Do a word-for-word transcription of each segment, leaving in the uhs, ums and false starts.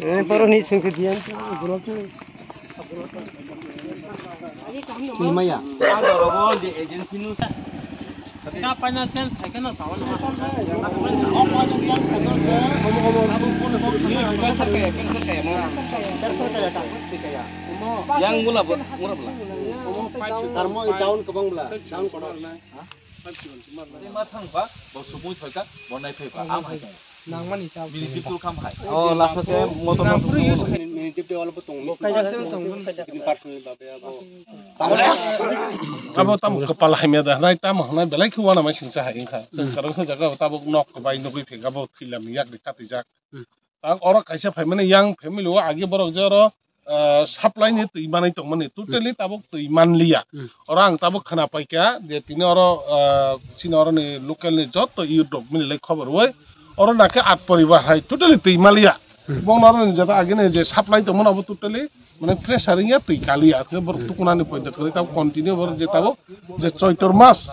Eh, boroni sengkhe diyan, borok ni. Maya. Ka paina change khai kheno sawa na. Yang mula bo, mula bla. Karmo down kwbang bla, down kotor. Ma thang ba, bo subui thoi ka, bo nai phai ba, am hai. Nangmani ta. Bini tipul kam hai. Oh, last ke motor. Nang pura use khai. Bini tip de wala bo tong. Bo kaisa tong. Bini personal ba be abo. Abo tam kwpal hamya da nai tam hanai belai khe wana mai singsa hai wngkha. Hmm. Karang sa jaga tabuk nok bai nugui phega bo philam yak de kati jak. Hmm. Ang oro kaisa phaimani yang family o agi borok je oro ah, supply ni twi manwi tongmani, totally tabuk twi manliya. Hmm. Oro ang tabuk khna paikha je tini oro, ah, chini oroni local ni joto youth rok mililai khobor oi, oro nakhe at poribar hai totally twi manliya. Hmm. Bongno oroni jeta agini je supply tongmani abo totally mane pressure wngya twi kaliya. Khe borok tukunani poito kwrwi tabuk continue borok je tabuk je choitor mas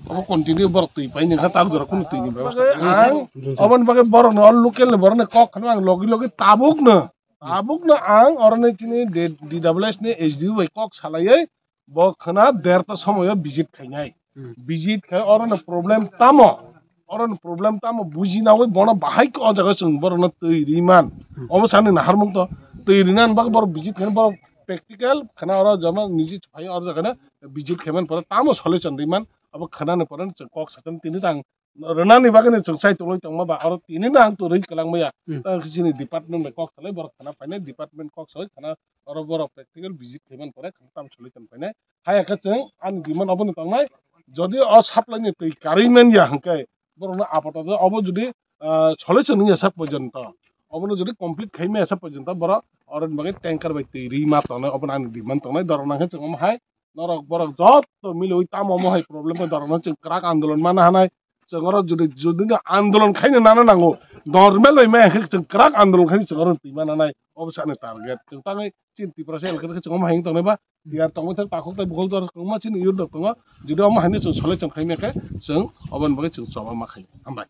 abo continue borok twi paini kha tabuk jora kunu twi ni bebostha. Ang oboni bagwi borokni oro local ni borokni kok khna ang logi logi tabukno Tabukno ang oroni chini D-, D W S ni S D O bai kok salaiwi bo khna derta somoyo visit khainai. Hmm. Visit khai oroni problem tamo? Oroni problem tamo bujinawi bono bahai khe o jaga chwng borokno twi riman. Hmm. Obo sani naharmung to twi rinan bak borok visit khaina borok practical khna oro jama niji phai oro jaga na visit khaiman pore tamo solution riman abo khnani pore chwng kok sakan tini tang rwnani bagwi no chwng chai tongwi tongma ba oro tini no ang to rwi kwlangmaya. Hmm. Tei chini department bai kok salai borok khana phainai, department kok salai khana oro borok practical visit khaimani pore khana tam salai tong phainai. Haya khe chwng ani demand obono tongnai, jodi o supply ni twi karwi manya hwnkhe borokno apato obo jodi, ah, solution wngya sak porjonto, obono jodi complete khaimaya sak porjonto borok oroni bagwi tanker bai twi rwi ma tongnai, obono ani demand tongnai. Dorok nangkhe chwng omo hai norok borok joto miliwi tamo omo hai problem khe norokno chwng kwrak andolon mana hanai. Chwng oro jodi, jodi no andolon khaina nana nango, normal bai maya khe chwng kwrak andolon khaina chwng oro twi mana nai. Obo se ani target. Chwng tangwi chini Tiprasa elaka khe chwng omo hai wng tongnai ba, tiyar tongwi thang takhuk tai bukhuk dor kwbangma chini youth rok tongo. Jodi omo haino chwng solution khaimaya khe chwng oboni bagwi chwng choba ma khai. Hambai.